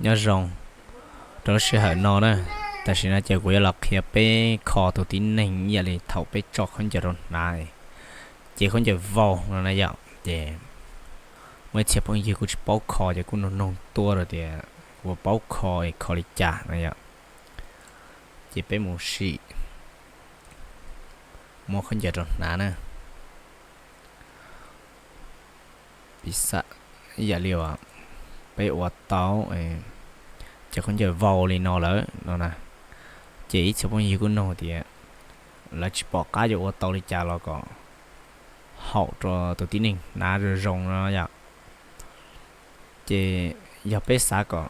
Nyob zoo rau lub sij hawm no na, tam sim no ces kuv yuav los qhia peb kho tus tib neeg ib yam li thaum peb tso khaub ncaws rau hnav, ces khaub ncaws vau no na yom. Ces muaj ib txhia phooj ywg kuj tsis paub kho ces kuj nug nug tuaj rau tias kuv paub kho es kho li cas no yom. Ces peb mus sim muab khaub ncaws rau hnav na. Piv xam ib yam li peb ua tau cov khaub ncaws vau li no lawm no na, ces ib txhia phooj ywg kuj nug tias lawv tsis pom qab yuav ua tau li cas los kom haum rau tus tib neeg hnav zoo zoo no yom. Ces yog peb xav kom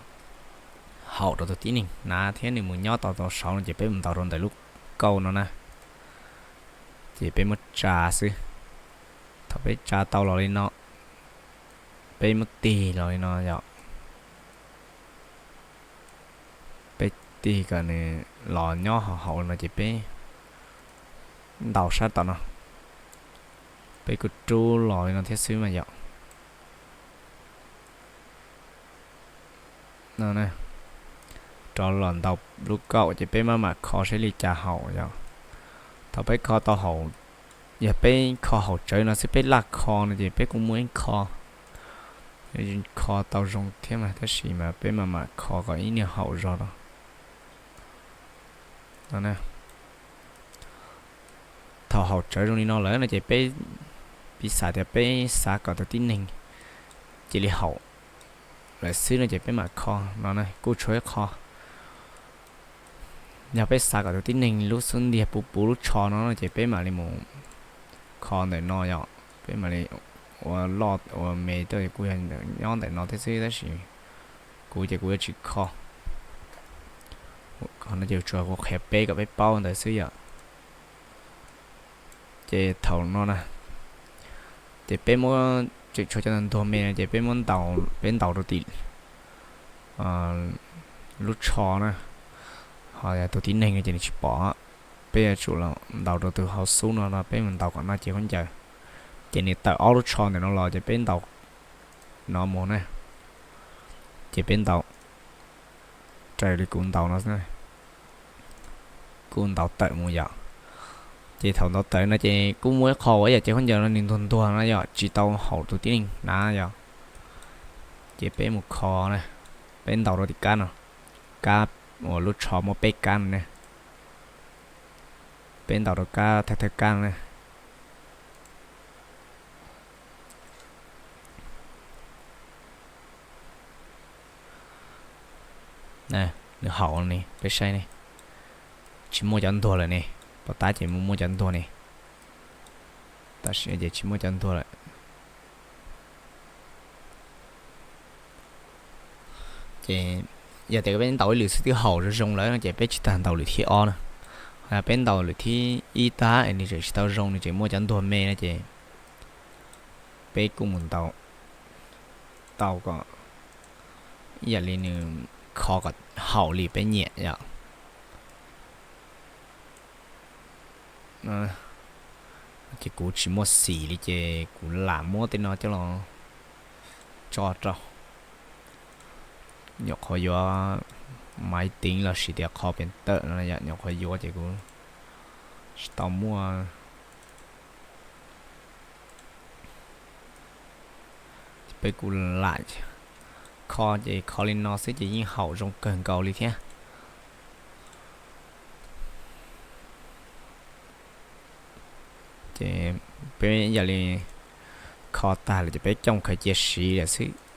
haum rau tus tib neeg hnav thiab nws mus nyob tau tau saud no ces peb mus ntaus rau ntawm lub kauj no na, ces peb muab tsa xwb. Thaum peb tsa tau los li no, peb muab tig los li no yom. Peb tig kom nws los nyob hauv hauv no ces peb ntaus sab tom no, peb kuj rub los li no thiab xwb mas yom. No, rov los ntaus lub kauj ces peb maj mam kho saib li cas haum yom. Thaum peb kho tau haum, yog peb kho haum tsawv no xwb peb laj kho no ces peb kuj muaj ib kho, kho tau zoo thiab mas tab sis mas peb maj mam kho kom ib niag haum zog no. Thaum haum tsawv zoo li no lawm no ces peb, piv xam tias peb xav kom tus tib neeg cia li haum lawm xwb no ces peb mam kho no na, kuj tshuav ib qho. Yog peb xav kom tus tib neeg lub xub ntiag puv puv lub tsho no no ces peb mam li mus kho ntawm no yom, peb mam li ua loj ua me tuaj kuj yog nyob ntawm no thiab xwb tab sis kuv ces kuv yuav tsis kho. Qhov no ces tsuas kuv qhia peb kom peb paub ntawd xwb yom. Ces thaum no na, ces peb muab tseem tshuav cov ntuag me no ces peb muab ntaus, peb ntaus rau tim lub tsho na, ho yog tus tib neeg no ces nws tsis pom, peb yuav tsum los ntaus rau tus hauv xub no no, peb mus ntaus kom no ces khaub ncaws, ces nws tawm ob lub tsho ntawm no los ces peb ntaus no mus na, ces peb ntaus raws li kuv ntaus no, kuv ntaus tawm mus yom. Ces thaum ntaus tawm no ces kuj muaj ib qho uas ib yam cev khaub ncaws no nws ntuag ntuag no yom, tsis tau haum tus tib neeg hnav yom. Ces peb mus kho na, peb ntaus rau tim kab no, kab uas lub tsho muaj peb kab no ne, peb ntaus rau kab thawj thawj kab no ne. Nws haum ne, peb saib ne, tsis muaj cov ntuag lawm ne, pov tab ces muaj muaj cov ntuag ne, tam sim no ces tsis muaj cov ntuag lawm. Ces yog tias peb ntaus ib lwm xwb twb haum zoo zoo lawm no ces peb tsis tas ntaus lwm thib ob na. Ho yog peb ntaus lwm thib ib tag es nws tseem tsis tau zoo, nws tseem muaj cov ntuag me no ces peb kuj mus ntaus tau kom ib yam li nws kho kom haum li peb nyiam yom. Ces kuv tsis muaj xim li ces kuv lam muab tej no coj los tso rau. Nyuam qhuav yuav maiv tiv los sis tias qhov pes tawm no yom, nyuam qhuav yuav ces kuv tsis tau muaj. Peb kuj lam kho ces kho li no xwb ces yeej haum zoo kawg nkaus li thiab. Ces peb yam li kho tag lawm ces peb cooj khaws cia siv lawm xwb.